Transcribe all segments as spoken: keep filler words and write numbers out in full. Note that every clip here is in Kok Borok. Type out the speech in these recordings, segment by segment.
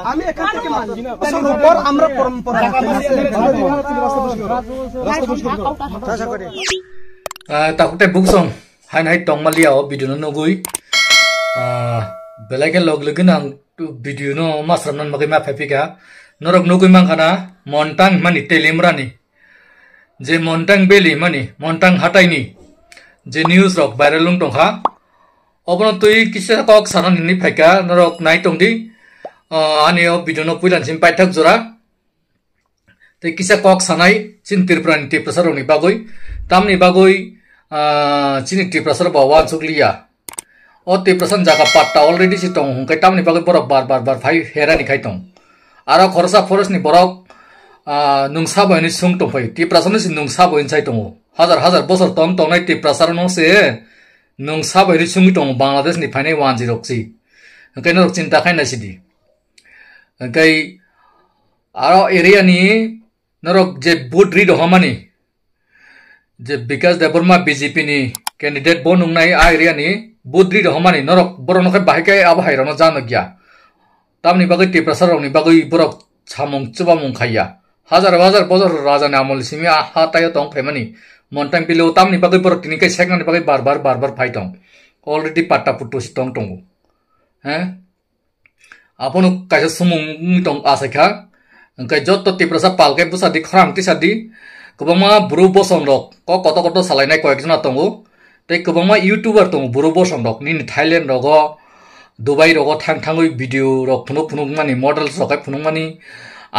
আমি এখান থেকে মানি। বছর পর আমরা পরম্পরা। আহ, takhuktei buksong haino hai tongmaliya o video no nugwi. Ah, belai khe log login ang video no masram nan bagwi ma phai phika. Norok nugwi mankha na Montang himani Telimrani. Je Montang Valley himani, Montang hataini je news rok viral wng tongkha. Obono twi kisa kok sana nini phaika, norok nai tongdi. Ah, ani o video no puilan sim paithak jora. Tei kisa kok sanai chini Tripura ni Tiprasa rokni bagwi, tamni bagwi, ah, chini Tiprasa rok bo wansuk liya. O Tiprasa ni jaga patta already si tongo hwnkhe tamni bagwi borok bar bar bar phai herani khai tong. Aro khoroksa forest ni borok, ah, nwng sabo hinwi swng tongphai. Tiprasa no si nwng sabo hinwi sai tongo. Hajar hajar bosor tong tongnai Tiprasa rok no se nwng sabo hinwi swngwi tongo Bangladesh ni phainai wanji rok si. Hwnkhe norok chinta khai naisidi. Hwnkhe aro area ni norok je vote ri rohormani, je Bikash Debbarma B J P ni candidate bo nungnai a area ni vote ri rohormani, norok borok no khe bahai khe abo hai rok no ja nukya. Tamni bagwi Tiprasa rok ni bagwi borok samung chubamung khaiya. Hajar hajar bosor raja ni amol simi a ha taio tong phaimani. Montang Valley o tamni bagwi borok tini khe seknani bagwi bar bar bar bar phai tong. Already patta putto si tong tongo. He? Abono kaisa sumung wngwi tong achaikha. Hwnkhe joto Tiprasa palkhe bwsadi khorang tisadi. Kwbangma bru bosong rok kok kotor kotor salainai koyekjona tongo. Tei kwbangma YouTuber tongo bru bosong rok nini Thailand rogo, Dubai rogo thang thangwi video rok phunuk phunuk mani, models rok khai phunuk mani,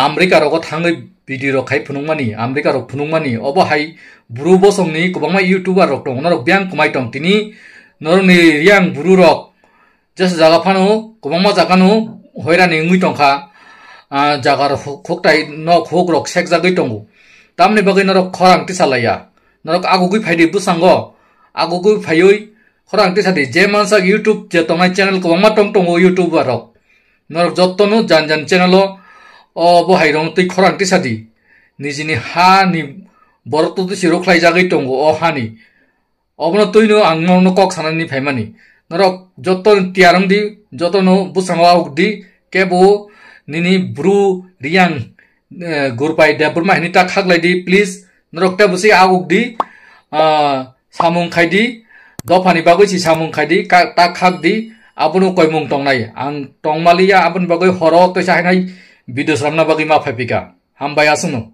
America rogo thangwi video rok khai phunuk mani, America rok phunuk mani. Obo hai bru bosongni kwbangma YouTuber rok tongo, norok biyang kwmai tong tini norokni riyang bru rok. Jesa jaga phano, kwbangma jaga no hoirani wngwi tongkha, ah, jaga rok huk-, huktai nok huk rok sekjagwi tongo. Tamni bagwi norok khorang tisa laiya. Norok agugwi phaidi bwskango, agugwi phaiwi khorang tisa di. Je mansak YouTube je tongnai channel kwbangma tong tongo YouTuber rok. Norok jotto no jan jan channel o, o bo hai rok twi khorang tisa di. Nijini ha ni borok to twi si rwkhlai jagwi tongo o hani. Obono twino ang norokno kok sanani phaimani. Norok joto tiyar wngdi, jotono bwskango ahukdi, kebo nini bru riyang, eh, Gurpai Debbarma hinwi ta khaklaidi, please. Norok tei bwswi ahukdi, ah, samung khaidi, dophani bagwi si samung khaidi, ka-, ta khakdi, abono koimung tongnai. Ang tongmaliya, aboni bagwi horo twisa hainai video swnamna bagwi ma phaipika. Hambai aswkno.